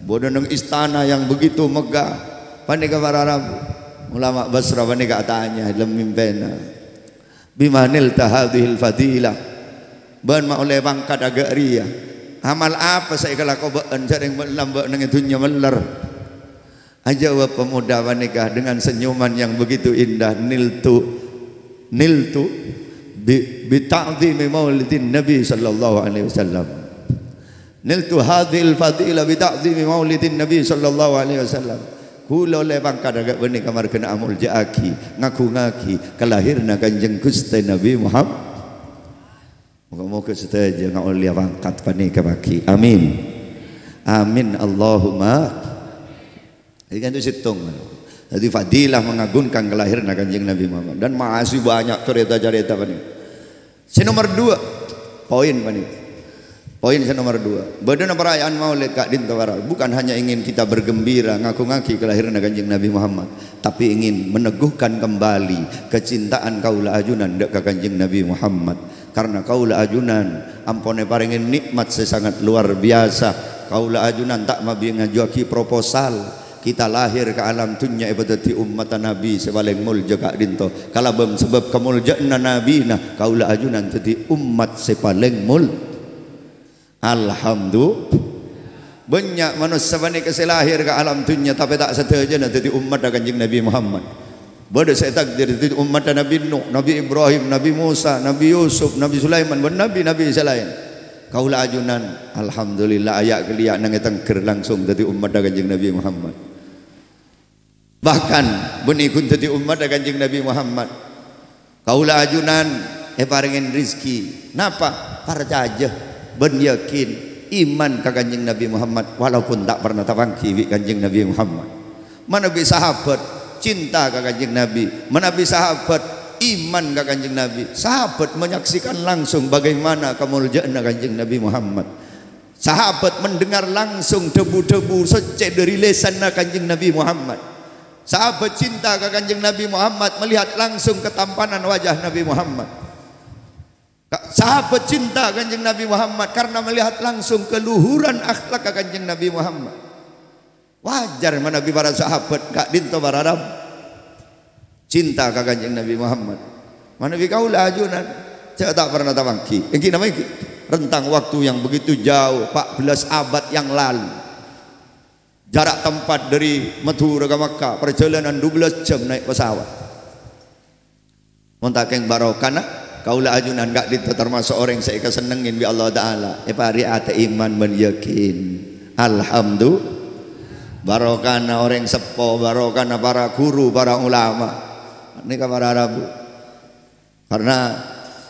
Bâdâ neng istana yang begitu megah. Panèka para rabu. Ulama Basrah panèka atanya dâlem mimpèna. "Bima nilta hadzihil fadilah?" Bâ'na ma' ollè pangkat aghâ' rèya. Amal apa sè èkalako bâ'na sèrèng bâ'na lambâ' neng è dhunnya mèller? Ajâwâb pemuda panèka dengan senyuman yang begitu indah, "Niltu, niltu bi, bi ta'zimi maulidin Nabi sallallahu alaihi wasallam." "Niltu hadzihil fadilah bi ta'zimi maulidin Nabi sallallahu alaihi wasallam." Kaulâ ollè pangkat aghâ' panèka marghâna amoljâ'aghi, ngagungngaghi kalahèranna Kanjeng Ghustè Nabi Muhammad. Moghâ-moghâ sadhâjâ ngaollèya pangkat panèka, paghi. Amin. Amin. Allahumma. Jadi kan itu sèttong. Jadi fadilah mengagungkan kelahiran Kanjeng Nabi Muhammad. Dan masih banyak cerita-cerita panèka. Sè nomor dua, poin panèka. Poin sè nomor dua. Bâdâna perayaan Maulid ka'dinto para, bukan hanya ingin kita bergembira ngagungngaghi kelahiranna Kanjeng Nabi Muhammad, tapi ingin meneguhkan kembali kecintaan kaulâ ajunan dâ' ka Kanjeng Nabi Muhammad. Karena kaulâ ajunan ampon èparèngè nikmat sè sangat luar biasa. Kaulâ ajunan ta' mabi ngajuwâghi proposal. Kita lahir ka alam dunnya èpadhâddhi ummatta Nabi sè palèng molja ka'dinto. Kalabân sabâb kamolja'anna Nabina, kaulâ ajunan dhâddhi ummat sè palèng mol-, Alhamdu-, bânnya' manossa panèka sè lahir ka alam dunnya, tapè ta' sadhâjâna dhâddhi ummatta Kanjeng Nabi Muhammad. Bâdâ sè ètakdir dhâddhi ummatta Nabi Nuh, Nabi Ibrahim, Nabi Musa, Nabi Yusuf, Nabi Sulaiman, bân nabi-nabi sè laèn. Kaulâ ajunan, alhamdulillah, aya' kèlèya' neng è Tengger langsung dhâddhi ummatta Kanjeng Nabi Muhammad. Bahkan, bânnè ghun dhâddhi ummatta Kanjeng Nabi Muhammad. Kaulâ ajunan èparèngè rejhekkè. Napa? Parcajâ bân yakin, iman ka Kanjeng Nabi Muhammad, walaupun ta' parna tapangghi bi' Kanjeng Nabi Muhammad. Manabi sahabat cinta ka Kanjeng Nabi, manabi sahabat iman ka Kanjeng Nabi, sahabat menyaksikan langsung bagaimana kamolja'anna Kanjeng Nabi Muhammad. Sahabat mendengar langsung dhâbu-dhâbu soccè dhâri lèsanna Kanjeng Nabi Muhammad. Sahabat cinta ka Kanjeng Nabi Muhammad, melihat langsung ketampanan wajah Nabi Muhammad. Ka-, sahabat cinta Kanjeng Nabi Muhammad karena melihat langsung keluhuran akhlak ka Kanjeng Nabi Muhammad. Wajar manabi para sahabat ka'dinto para rabu cinta ka Kanjeng Nabi Muhammad. Manabi kaulâ ajunan, saya tak pernah tawangi. Èngghi napa èngghi? Rentang waktu yang begitu jauh, empat belas abad yang lalu. Jarak tempat dari Madhurâ ka Makkah, perjalanan dua belas jam naik pesawat. Mon ta' kèng barokana, kaulâ ajunan ka'dinto termasuk orèng sè èkasennengngè bi' Allah Ta'ala. Èparè'è atè iman bân yakin. Alhamdulillah. Barokana orèng seppo, barokana para guru, para ulama. Nèka para rabu. Karena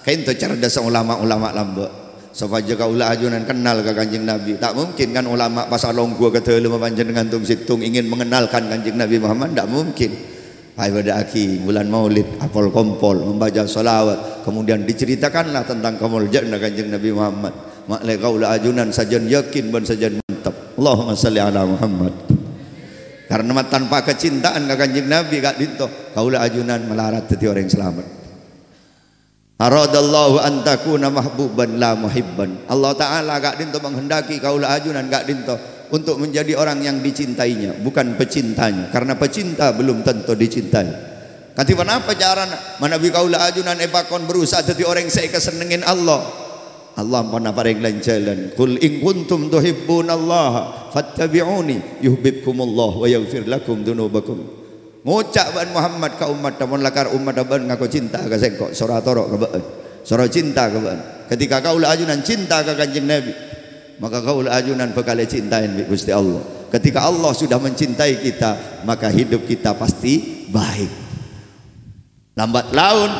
ka'dinto cerdhâssa ulama-ulama lambâ'. Sopajâ kaulâ ajunan kennal ka Kanjeng Nabi. Ta' mungkin kan ulama pas alongghuwâ ka dâlemma panjhennengngan tong-sèttong ingin mengenalkan Kanjeng Nabi Muhammad, ta' mungkin. Èbâdâ'aghi bulân Maulid, apol-kompol, membaca sholawat, kemudian diceritakanlah tentang kamoljâ'ânna Kanjeng Nabi Muhammad. Ma'lè kaulâ ajunan sajân yakin bân sajân mantep. Allahumma shalli ala Muhammad. Karena tanpa kecintaan ka Kanjeng Nabi ka'dinto, kaulâ ajunan malarat dhâddhi orèng salamet. Aradallahu an takuna mahbuban la muhibban. Allah Ta'ala ka'dinto menghendaki kaulâ ajunan ka'dinto untuk menjadi orang yang dicintainya, bukan pecintanya. Karena pecinta belum tentu dicintai. Kadhi ponapa carana? Manabi kaulâ ajunan èpakon berusaha dhâddhi orèng sè èkasennengngè Allah. Allah ampon aparèng lan-jhâlân. "Qul in kuntum tuhibbunallaha fattabi'uni yuhibbukumullah wa yaghfir lakum dzunubakum." Ngoca' bâ'na Muhammad ka ommatta, "Mon lakar ommatta bâ'na ngako cinta ka sèngko', soro atoro' ka bâ'na, soro cinta ka bâ'na." Ketika kaulâ ajunan cinta ka Kanjeng Nabi, maka kaulâ ajunan bhâkal ècintaè bi' Ghustè Allah. Ketika Allah sudah mencintai kita, maka hidup kita pasti baik. Lambat laun,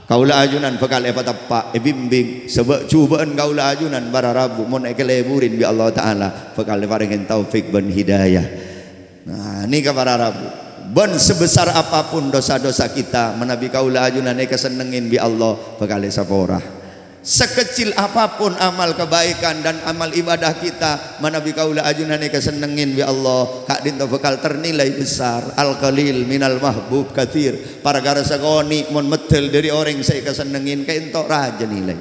kaulâ ajunan bhâkal èpateppa', èbimbing, sabâ' jhubâ'ân kaulâ ajunan para rabu, mon èkalèburè bi' Allah Ta'ala, bhâkal èparèngè taufik bân hidayah. Nah, nèka para rabu. Bân sebesar apapun dosa-dosa kita, manabi kaulâ ajunan èkasennengngè bi' Allah, bhâkal èsapora. Sekecil apapun amal kebaikan dan amal ibadah kita, manabi kaulâ ajunan èkasennengngè bi' Allah, ka'dinto bhâkal ternilai besar. Al-qalil minal mahbub katsir. Parkara sakonè' mon meddhâl dhâri orèng sè èkasennengngè, ka'dinto rajâ nilai.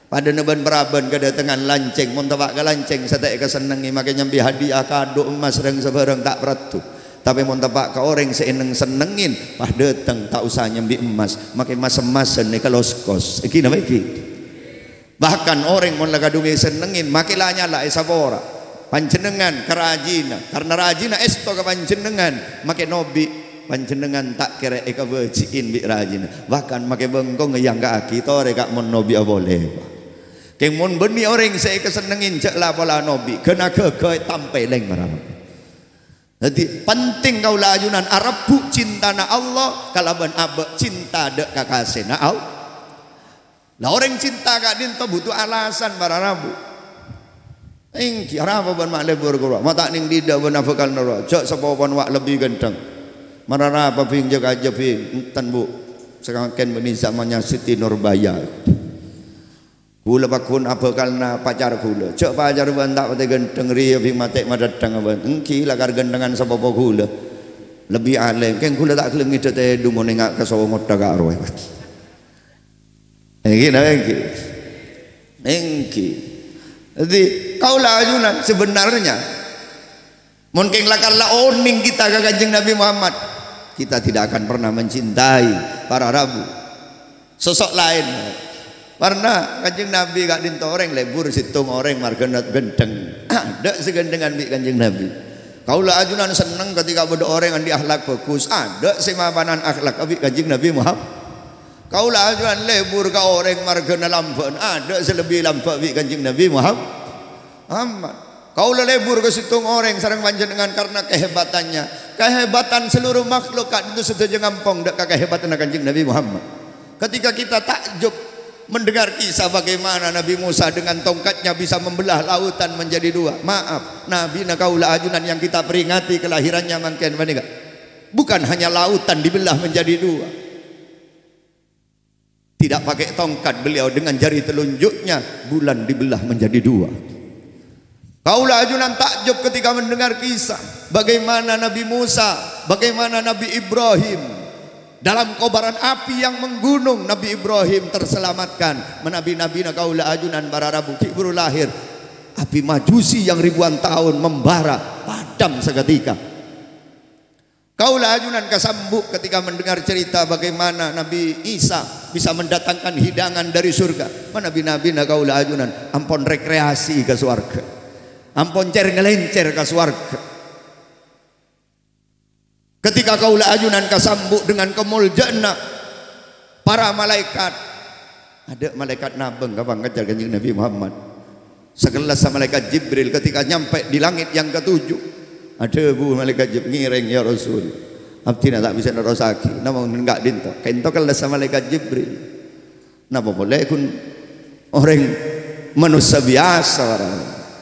Padâna bân-parabân kadâtengan lancèng, mon teppa' ka lancèng sè ta' èkasennengngè, makè nyambi hadiah, kado, emmas, rèng sabhârâng ta' paraddhu. Tapè mon teppa' ka orèng sè èneng-sennengngè, pas dâteng ta' osa nyambi emmas, makè mas-emmasan èkaloskos. Èngghi napa èngghi? Bahkan orèng mon la kadhung èsennengngè, makè la nyala èsapora. Panjhennengngan karajina, karna rajina èsto ka panjhennengngan, makè nobi', panjhennengngan ta' kèra èkabâji'in bi' rajina. Bahkan makè bengkong èyangka'aghi, torè ka' mon nobi'a polè. Kèng mon bânnè orèng sè èkasennengngè jhâ' la pola nobi', ghâna ghâghâ ètampèlèng marana. Dhâddhi, penting kaulâ ajunan arebbhu' cintana Allah kalabân abâ' cinta dâ' kakasèna Allah. La orèng cinta ka'dinto butuh alasan para rabu. Èngghi, arapa bân ma' lebur ka rowa? Ma' ta' nèng dhidhâ bân abhâkal noro'. Jhâ' sapopowan wa' lebbi ghântheng. Mararapa bhing jhâ' kajâ bhing? Enten, Bu. Samangkèn bânnè sa' manyasiti Nurbaya. Ghulâ pagghun abhâkalna pacar ghulâ. Jhâ' pacar bân ta' patè ghântheng rèya bhing matè' madhâddhâng bân. Èngghi lakar ghânthengan sapopo ghulâ. Lebbi alèm. Kèng ghulâ ta' ghellem ngèdhâ tèdhu mon enga' ka sowo ngottha ka' rowa. Èngghi, nah, èngghi. Èngghi. Dhâddhi, kaulâ ajunan sebenarnya Mon kèng lakar la onèng kita ka Kanjeng Nabi Muhammad, kita tidak akan pernah mencintai para rabu. Sosok laèn. Karna Kanjeng Nabi ka'dinto orèng lebur sèttong orèng marghâna ghântheng. Adâ' sè ghânthengan bi' Kanjeng Nabi. Kaulâ ajunan senneng ketika bâdâ orèng andi' akhlak bhâghus. Adâ' sè mapanan akhlak bi' Kanjeng Nabi Muhammad. Kaulâ ajunan lebur ka orèng marghâna lambâ'ân. Adâ' sè lebbi lambâ' bi' Kanjeng Nabi Muhammad. Muhammad. Kaulâ lebur ka sèttong orèng sareng panjhennengngan karna kehebatannya. Kehebatan seluruh makhluk ka'dinto sadhâjâ ngampong dâ' ka kehebatanna Kanjeng Nabi Muhammad. Ketika kita takjub, Mendengar kisah bagaimana Nabi Musa dengan tongkatnya bisa membelah lautan menjadi dua. Maaf, Nabina kaula ajunan yang kita peringati kelahirannya mangkèn panèka. Bukan hanya lautan dibelah menjadi dua. Tidak pakai tongkat beliau, dengan jari telunjuknya bulan dibelah menjadi dua. Kaula ajunan takjub ketika mendengar kisah bagaimana Nabi Musa, bagaimana Nabi Ibrahim. Dalam kobaran api yang menggunung, Nabi Ibrahim terselamatkan. Manabi nabina kaula ajunan para rabu, ghi' buru lahir. Api majusi yang ribuan tahun membara, padam seketika. Kaula ajunan kasambu' ketika mendengar cerita bagaimana Nabi Isa bisa mendatangkan hidangan dari surga. Manabi nabina kaula ajunan ampon rekreasi ka sowarga. Ampon cer-ngelencer ka sowarga. Ketika kaula ajunan kasambu' dengan kamolja'anna para malaèkat, adâ' malaèkat nabâng ka pangkajâr Kanjeng Nabi Muhammad. Sakellassa malaèkat Jibril ketika nyampe di langit yang ketujuh, adhâbu malaèkat Jib-, "Ngèrèng, ya Rasul. Abdhina ta' bisa nerrossaghi, namong ka'dinto." Ka'dinto kellassa malaèkat Jibril. Napa polè ghun orèng manossa biyasa, para.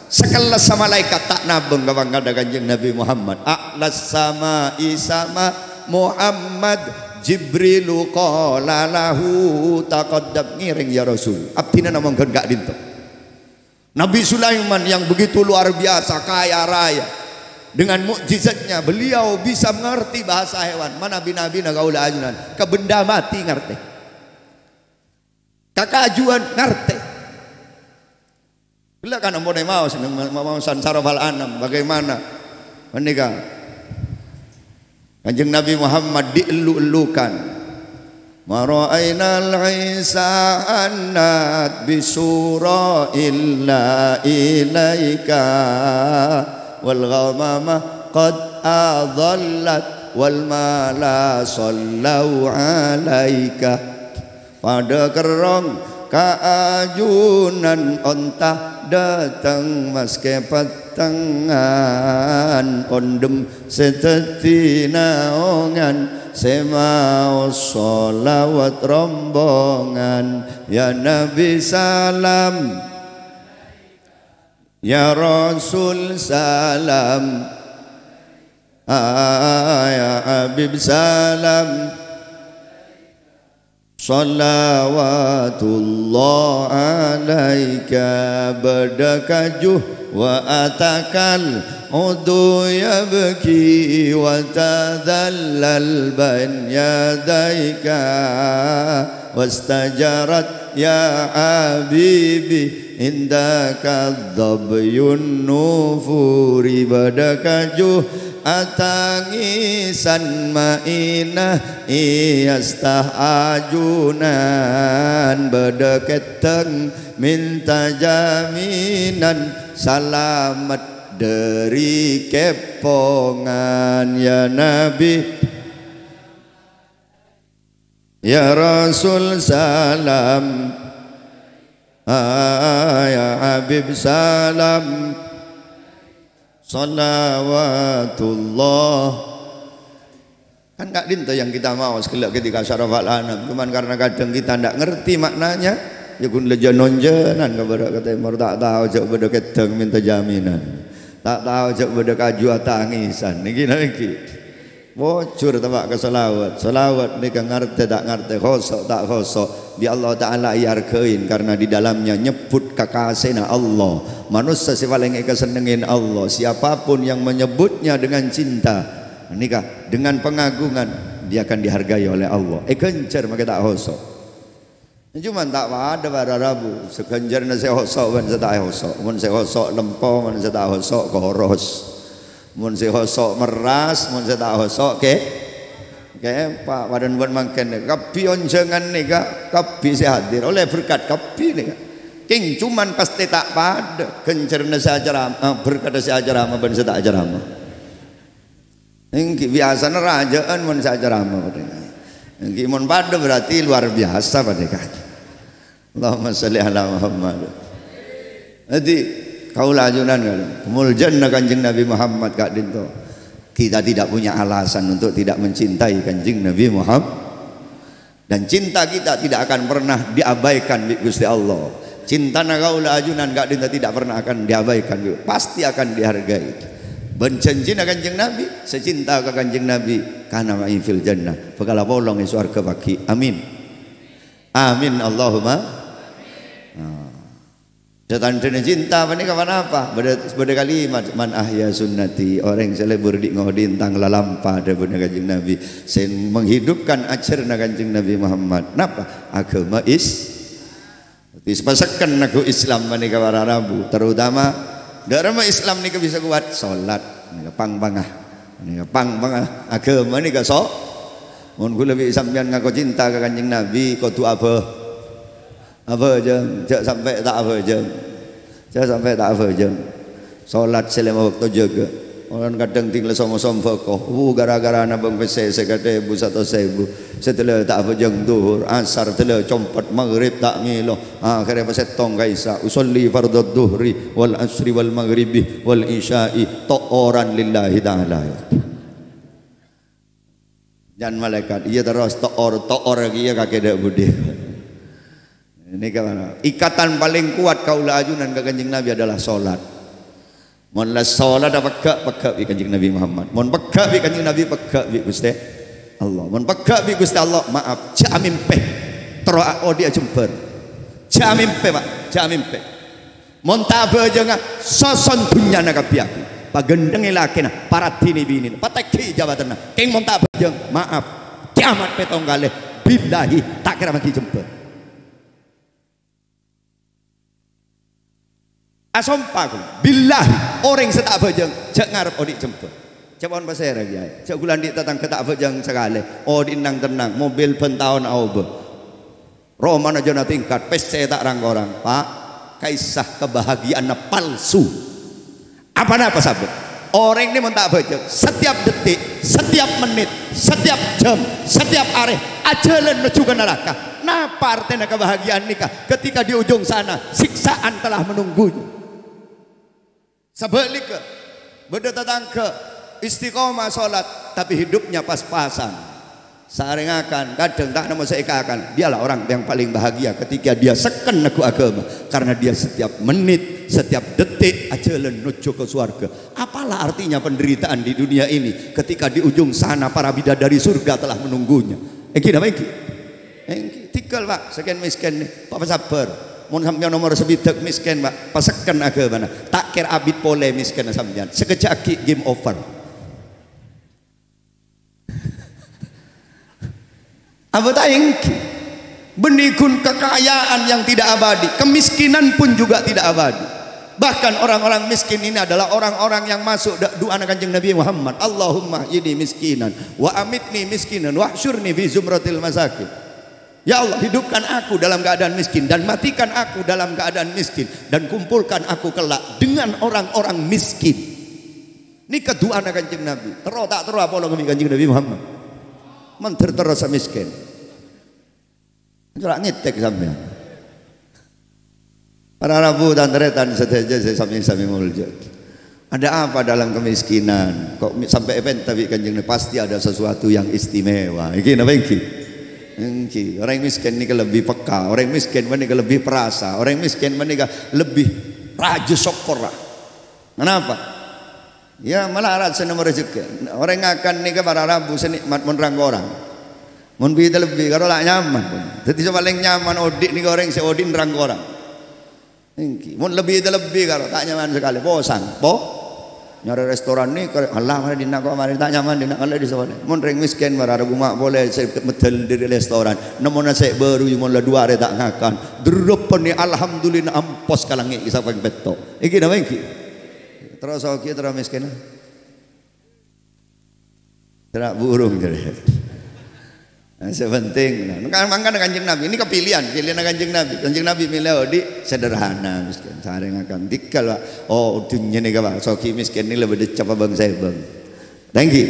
Sakellassa malaèkat ta' nabâng ka pangkajâr Kanjeng Nabi Muhammad. "A'las sama'i sama Muhammad, Jibrilu qala lahu taqaddam." "Ngèrèng, ya Rasul. Abdhina namong ghun ka'dinto." Nabi Sulaiman yang begitu luar biasa kaya raya, dengan mukjizatnya beliau bisa mengerti bahasa hewan. Manabi nabina kaula ajunan, ka benda mati ngartè. Ka kajuwân ngartè. Ghellâ' kan ampon èmaos, ma-, ma-, maosan Sarafal Anam. Bagaimana? Panèka. Kanjeng Nabi Muhammad diellu-ellukan. "Ma ra'ainal isa hannat bi sura illa ilaika, wal ghamama qad adallat, wal mala sallau alaika." Padâ kerrong ka ajunan onta dâteng maskè pettengngan, ondhem sè dhâddhi naongan, sè maos sholawat rombongan. Ya Nabi salam, ya Rasul salam, ah, ya Habib salam. Shalawatullah alaika, bâdâ kaju wa atakal udu yabki wa tadallal bain yadaika, wastajarat ya habibi indaka dhabyun nufuri, bâdâ kaju atangisan maina iyastah ajunan, bâdâ kèttèng mènta jaminan salamet dâri kèpongan. Ya Nabi, ya Rasul salam, ah, ya Habib salam, shalawatullah. Kan ka'dinto yang kita maos ghellâ' ketika Sarafal Anam. Cuman karena kadang kita ndak ngerti maknanya, ya ghun lejjhân-onjhânan ka bârâ' ka tèmor, ta' tao jhâ' bâdâ kèttèng mènta jaminan. Ta' tao jhâ' bâdâ kaju atangisan. Nèkè, nèkè. Bojur teppa' ka shalawat. Shalawat nèka ngartè ta' ngartè, khoso' ta' khoso'. Bi' Allah Ta'ala èarghâi karena di dalamnya nyebbhut kakasèna Allah. Manossa sè palèng èkasennengngè Allah. Siapapun yang menyebutnya dengan cinta, nèka, dengan pengagungan, dia akan dihargai oleh Allah. Èghânjhâr makè ta' hoso'. Cuman ta' padâ para rabu, saghânjhârânna sè hoso' bân sè ta' hoso'. Mon sè hoso' lempo, mon sè ta' hoso' koros. Mon sè hoso' merras, mon sè ta' hoso' kè-, kèpa'. Padâna bân mangkèn, kabbhi onjhângan nèka, kabbhi sè hadir. Ollè berkat kabbhi nèka. Kèng cuman pastè ta' padâ ghânjhârânna sè acarama, eh, berkadda sè acarama bân sè ta' acarama. Èngghi, biyasana rajâ'ân mon sè acarama padâ. Èngghi, mon padâ berarti luar biasa padâ kan. Allahumma sholli ala Muhammad. Jadi, kaula ajunan kan, kamoljâna Kanjeng Nabi Muhammad ka'dinto. Kita tidak punya alasan untuk tidak mencintai Kanjeng Nabi Muhammad. Dan cinta kita tidak akan pernah diabaikan bi' Gusti Allah. Cintana kaula ajunan ka'dinto tidak pernah akan diabaikan, bi', pasti akan dihargai. Bân janjina Kanjeng Nabi, sè cinta ka Kanjeng Nabi, kana ma'i fil jannah, bhâkal apolong è sowarghâ pagghi'. Amin. Amin, Allahumma. Nah. Satandhâna cinta panèka ponapa? Bâdâ, bâdâ kalimat, "Man ahya sunnati," orèng sè lebur dhi' ngodhi' tang lalampa, dhâbuna Kanjeng Nabi, sè menghidupkan ajhârna Kanjeng Nabi Muhammad. Napa? Aghâma Is-, Dhi pasekken nèko Islam panèka para rabu, terutama dâ' remma Islam nèka bisa kowat, salat nèka pang-panga. Nèka pang-panga aghâma nèka so-, mon kaulâ bi' sampèyan ngako cinta ka Kanjeng Nabi, kodhu abâ-, abhâjâng, jhâ' sampè' ta' abhâjâng. Jhâ' sampè' ta' abhâjâng. Salat sè lèma bâkto jâgâ. Mon kadhâng dingla songo sombâko. Wu, gara-garana bâng pèssè sèket èbu, satos èbu. Sè dâlâ ta' abhâjâng dhuhur, asar dâlâ compet, maghrib ta' mèlo. Akhèrra pasèttong ka isya. Usolli fardhadh dhuhri wal asri wal maghribi wal isya'i to'oran lillahi ta'ala. Jhân malaèkat, iyâ terros to'or, to'or iyâ kakè dâ' budi. Nèka mano. Ikatan palèng kowat kaulâ ajunan ka Kanjeng Nabi adalah salat. Mon la salat peggâ', peggâ' bi' Kanjeng Nabi Muhammad. Mon peggâ' bi' Kanjeng Nabi, peggâ' bi' Ghustè Allah. Mon peggâ' bi' Ghustè Allah, maaf, jhâ' amèmpè. Terro a-, odhi'â jembhâr. Jhâ' amèmpè, Pak. Jhâ' amèmpè. Mon ta' abhâjânga, soson dhunnyana kabbhi aku. Paghândhengngè lakèna, paraddhinè binèna, patèngghi jabâtanna. Kèng mon ta' abhâjâng, maaf. Kiyamat pèttong kalè. Billahi, ta' kèra maghi jembhâr. Asompa kaulâ, billahi, orèng sè ta' abhâjâng, jhâ' ngarep odhi' jembhâr. Jhâ' pon pasèra, Kèyaè. Jhâ' kaulâ andi' tatangghâ ta' abhâjâng sakalè. Odhi' nang-tennang, mobil bân taon aobâ. Romana jhâna tingkat, pèssè ta' rang-korang. Pa', kaissa kabahagiaanna palsu. Apa-napa sabâb? Orèng nè mon ta' abhâjâng, setiap detik, setiap menit, setiap jam, setiap arè, ajhâlân nojjhu ka naraka. Napa artèna kabahagiaan nèka ketika di ujung sana siksaan telah menunggunya? Sabhâligghâ, bâdâ tatangghâ istiqomah sholat, tapi hidupnya pas-pasan. Sarèngakan, kadhâng ta' nemmo sè èkaakan. Dialah orang yang paling bahagia ketika dia sekken neggu' aghâma, karena dia setiap menit, setiap detik ajhâlân nojjhu ka sowarghâ. Apalah artinya penderitaan di dunia ini ketika di ujung sana para bidadari surga telah menunggunya? Èngghi napa èngghi? Èngghi. Tikel, Pak, sakèn mèskèn nè. Pak, sabbhâr. Mon sampèyan nomor sabidhâk mèskèn, Pak, pasekken aghâmana. Ta' kèra abit polè mèskènna sampèyan. Sakejjhâ' aghi' game over. Apa ta' èngghi? Bânnè ghun kekayaan yang tidak abadi, kemiskinan pun juga tidak abadi. Bahkan orang-orang miskin ini adalah orang-orang yang masuk da-, du'ana Kanjeng Nabi Muhammad, "Allahumma ahyini miskinan, wa amitni miskinan, wahsyurni fi zumratil masakin." Ya Allah, hidupkan aku dalam keadaan miskin dan matikan aku dalam keadaan miskin dan kumpulkan aku kelak dengan orang-orang miskin. Nèka du'ana Kanjeng Nabi. Terro ta' terro apolong bi' Kanjeng Nabi Muhammad. Mandhâr terro samèskèn. Coba ngètèk sampèyan. Para rabu tan-tarètan sadhâjâ sè sami-sami molja. Ada apa dalam kemiskinan? Kok mi-, sampè' èpènta bi' Kanjeng Nabi? Pasti ada sesuatu yang istimewa. Èngghi napa èngghi? Èngghi. Orèng mèskèn nèka lebbi peka, orèng mèskèn panèka lebbi parasa, orèng mèskèn panèka lebbi rajâ sokkorra. Kenapa? Ya, malarat sè nemmo rejhekkè. Orèng ngakan nèka para rabu sè nè'mat mon rang-korang. Mon bidhâ lebbi karo la nyaman. Dhâddhi sè palèng nyaman odhi' nèka orèng sè odhi'na rang-korang. Èngghi. Mon lebbi ta' lebbi karo ta' nyaman sakalè, posang. Po? Nyarè restoran nèka, Allah, marè dinna' kok marè ta' nyaman dinna' kalè di sawalè. Mon rèng mèskèn marara guma' polè sè medhâl dhâri restoran. Nemmo nasè' bâru mon la duwâ' arè ta' ngakan. Dherreppanè alhamdulillah ampos ka langngè' sapèng pètto'. Èngghi napa èngghi? Terro soghi, terro mèskèn. Terro burung jârèya. Nah, sè penting, nah, kan mangkana Kanjeng Nabi, nèka pilihan, pilihanna Kanjeng Nabi. Kanjeng Nabi mèlè odhi' sederhana, mèskèn, sarèngakan. Tikel, Pak. Oh, dhunnya nèka, Pak, soghi mèskèn nèka lebbi dâ' capa bâng-sèbâng. Èngghi.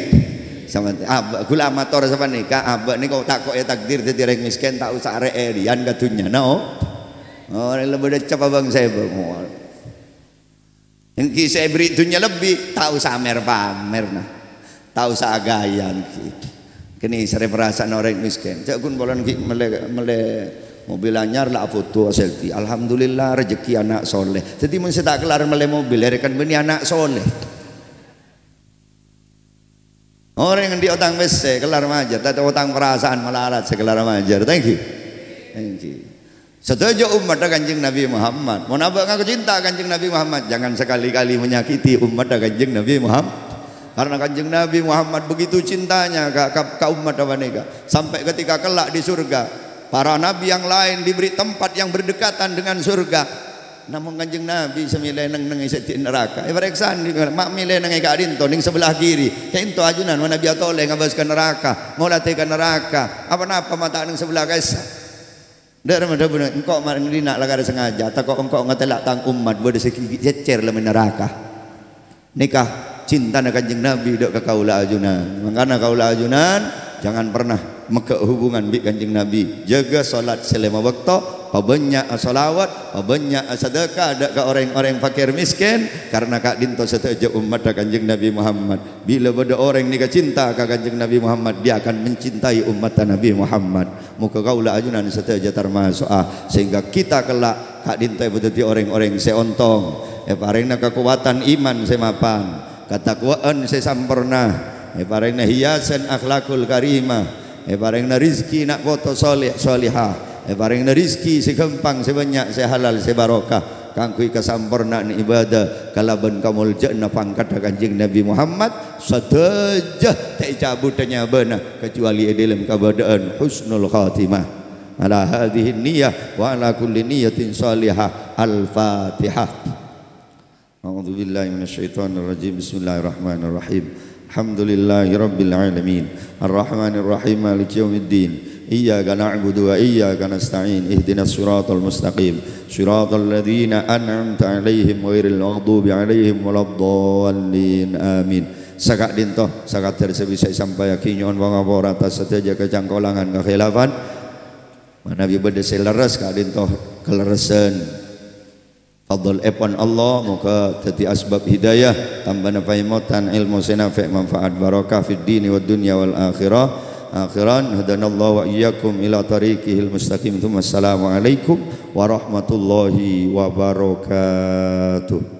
Sama, abâ', kaulâ mator sapanèka, abâ' nèka tako' ètakdir dhâddhi orèng mèskèn, ta' osa arè-arèyan ka dhunnyana, oh. Oh, lebbi dâ' capa bâng-sèbâng. Oh. Èngghi sè èberri' dhunnya lebbi, ta' osa mer-pamer, nah. Ta' osa agâyân, ghi. Kènè' sèrè parasa'an orèng mèskèn. Jhâ' ghun polana ghi' mellè, mellè mobil anyar la afoto, aselfie. Alhamdulillah, rejhekkè ana' soleh. Dhâddhi mon sè ta' kellar mellè mobil, èrèkan bânnè ana' soleh. Orèng andi' otang pèssè, kellar majâr. Tadâ' otang parasa'an malarat sè kellar majâr. Thank you. Thank you. Sadhâjâ ommatta Kanjeng Nabi Muhammad. Mon abâ' ngaku cinta Kanjeng Nabi Muhammad, jangan sekali-kali menyakiti ommatta Kanjeng Nabi Muhammad. Karena Kanjeng Nabi Muhammad begitu cintanya ka, ka, ka ommatta panèka. Sampai ketika kelak di surga, para nabi yang lain diberi tempat yang berdekatan dengan surga. Namong Kanjeng Nabi sè mèlè neng-neng sè di neraka. Èparèksanè, ma' mèlè neng è ka'dinto, neng sebelah kiri. Ka'dinto ajunan, ma' Nabi atolè ngabâs ka neraka, ngolatè ka neraka. Apa-napa ma' ta' neng sebelah ka'issa'. Dâ' remma dhâbuna, "Engko' marèng dinna' la karè sengaja, tako' engko' ngatèla' tang ommat bâdâ sè ghi' cècèr la mèn naraka." Nèka cintana Kanjeng Nabi dâ' ka kaulâ ajunan. Mangkana kaulâ ajunan jangan pernah mèghâ' hubungan bi' Kanjeng Nabi. Jâgâ salat sè lèma bâkto, pabânnya' asolawat, pabânnya' asadâka dâ' ka orèng-orèng fakir mèskèn, karna ka'dinto sadhâjâ ommatta Kanjeng Nabi Muhammad. Bilâ bâdâ orèng nèka cinta ka Kanjeng Nabi Muhammad, dia akan mencintai ommatta Nabi Muhammad. Moghâ kaulâ ajunan sadhâjâ tarmaso'a, sehingga kita kelak ka'dinto èpadhâddhi orèng-orèng sè ontong, èparèngana kakowadhân iman sè mapan, katakwaan sè samporna, èparèngana hiasan akhlakul karimah, èparèngana rizki na' poto soleh solehah, èparèngana rizki sè ghâmpang, sè bânnya', sè halal, sè barokah. Kaangghuy kasamporna'an ibâdâ kalabân kamoljâ'ânna pangkaddhâ Kanjeng Nabi Muhammad, sadhâjâ ta' ècabhuddhâ nyabâna, kacuali è dhâlem kabâdâ'ân husnul khatimah. Ala hadhihi niyyah wa ala kulli niyyatin shalihah. Al-Fatihah. A'udzubillahi minasyaitonirrajim. Bismillahirrahmanirrahim. Alhamdulillahirabbil alamin. Arrahmanirrahim. Maliki yaumiddin. Iyyaka na'budu wa iyyaka nasta'in. Ihdinas siratal mustaqim. Siratal ladzina an'amta 'alaihim ghairil maghdubi 'alaihim waladdallin. Amin. Saka'dinto, sakadâr sè bisa èsampayaghi, nyo'on pangapora atas sadhâjâ kacangkolangan kakhilafan. Manabi bâdâ sè lerres ka'dinto kalerressan. Fadlèpon Allah, moghâ dhâddhi asbab hidayah, tambâna paèmotan, èlmo sè nafè', manfaat, barokah fid dini wad dunya wal akhirah. Akhiran, hadanallahu wa iyyakum ila tariqihil mustaqim. Tsumma assalamualaikum warahmatullahi wabarakatuh.